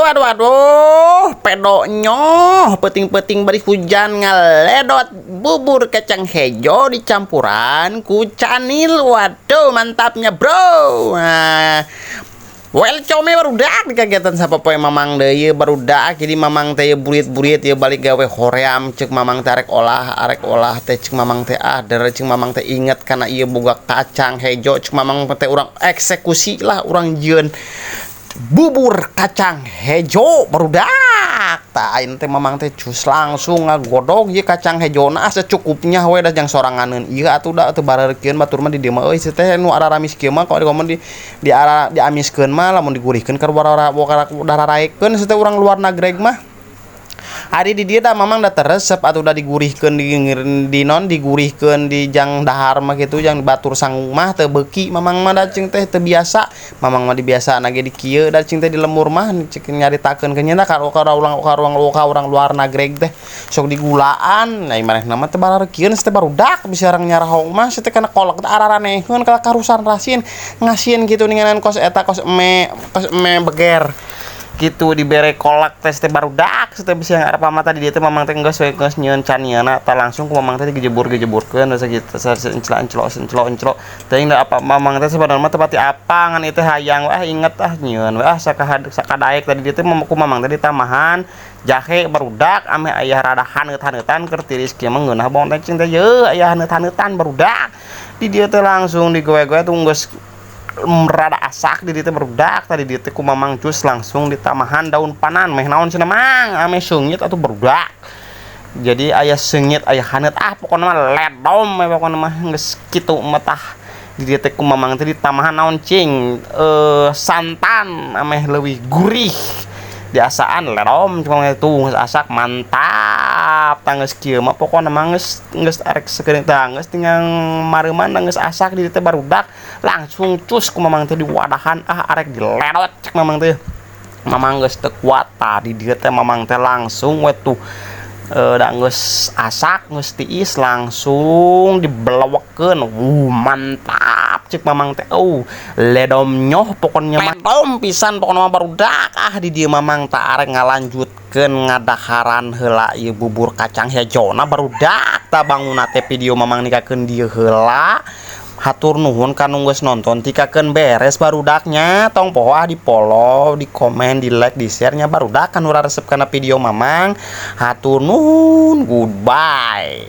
Aduh, aduh, aduh, pedonyo peuting-peuting bari hujan ngaledot bubur kacang hejo dicampuran ku canil. Waduh, mantapnya, bro. Nah, welcome, barudak, di kegiatan sapopoe Mamang deui, barudak. Jadi Mamang teh burit-burit ya balik gawe hoream. Cek Mamang teh arek olah teh cek Mamang teh, ah, cek Mamang teh inget karena ieu boga kacang hejo. Cek Mamang teh urang eksekusi lah, urang jieun bubur kacang hejo, barudak. Tah, ayeuna teh Mamang teh cus langsung ngagodog ieu kacang hejona secukupnya we da jang soranganeun ieu atuh, da teu bareurkeun batur mah di dieu mah euy. Teh nu araramis kieu mah kalau di di ara diamiskeun mah, lamun digurihkeun keur dararaekeun teh urang luar nagreg mah. Ari di dieu da Mamang da teu resep atuh, da digurihkeun di non, digurihkeun di jang dahar mah kitu, jang batur sangu mah teu beuki. Mamang mah da cing teh teu biasa. Mamang mah dibiasana ge di kieu da cing teh, di lembur mah. Cek nyaritakeun ke nya ka urang ka urang ka urang luar nagreg teh sok digulaan. Nah, manehna mah teu barareukieun teh, barudak. Bisa urang nyarahong mah teh kana kolak teh araraneheun ka karusan rasin ngasin kitu ninganan kos eta, kos eme beger gitu dibere kolak teh teh, barudak. Teh bisa apa mata di dieu teh Mamang teh geus we, geus nyieun canilna. Tah, langsung ku Mamang teh digejebur-gejeburkeun sakitu, enclok enclok enclok enclok teuing da. Apa Mamang teh sebenarnya mah teu pati apa, ngan ieu teh hayang ah, inget ah, nyieun we ah sakadaek. Tadi dieu teh ku Mamang teh ditambahan jahe, barudak, ameh aya rada haneut-haneutan. Keur tiris kieu mah ngeunah bawang teh cing teh ye aya haneut-haneutan, barudak. Di dieu teh langsung digoe-goe tuh, geus rada asak di dieu teh, barudak. Tadi dieu teh ku Mamang cus langsung ditambahan daun pandan. Meh naon cenah, Mang? Ameh seungit atuh, barudak. Jadi aya seungit, aya haneut, ah, pokona mah ledom we, pokona mah geus kitu mah. Tah, di dieu teh ku Mamang teh ditambahan naon cing, santan ameh leuwih gurih, diasaan ledom cuma itu. Geus asak, mantap. Tah, geus kieu mah pokona mah geus geus arek sakedeung. Tah, geus tinggal mareuman, geus asak di dieu teh, barudak. Langsung cus ku Mamang teh diwadahan, ah, arek diledot cek Mamang teh. Mamang geus teu kuat. Tah, di dieu teh Mamang teh langsung we tuh, da geus asak, geus tiis, langsung dibelewekkeun. Mantap cek Mamang teh, ledom nyoh pokoknya mah, ledom pisan pokoknya mah, barudak. Ah, di dieu Mamang teh arek ngalanjutkeun ngadaharan heula ieu bubur kacang hejona, barudak. Tah, bangunna teh video Mamang nikakeun dieu heula. Hatur nuhun kanu geus nonton tikakeun beres, barudaknya. Tong poho ah di follow, di komen, di like, di share nya, barudak, kanu resep kana video Mamang. Hatur nuhun, goodbye.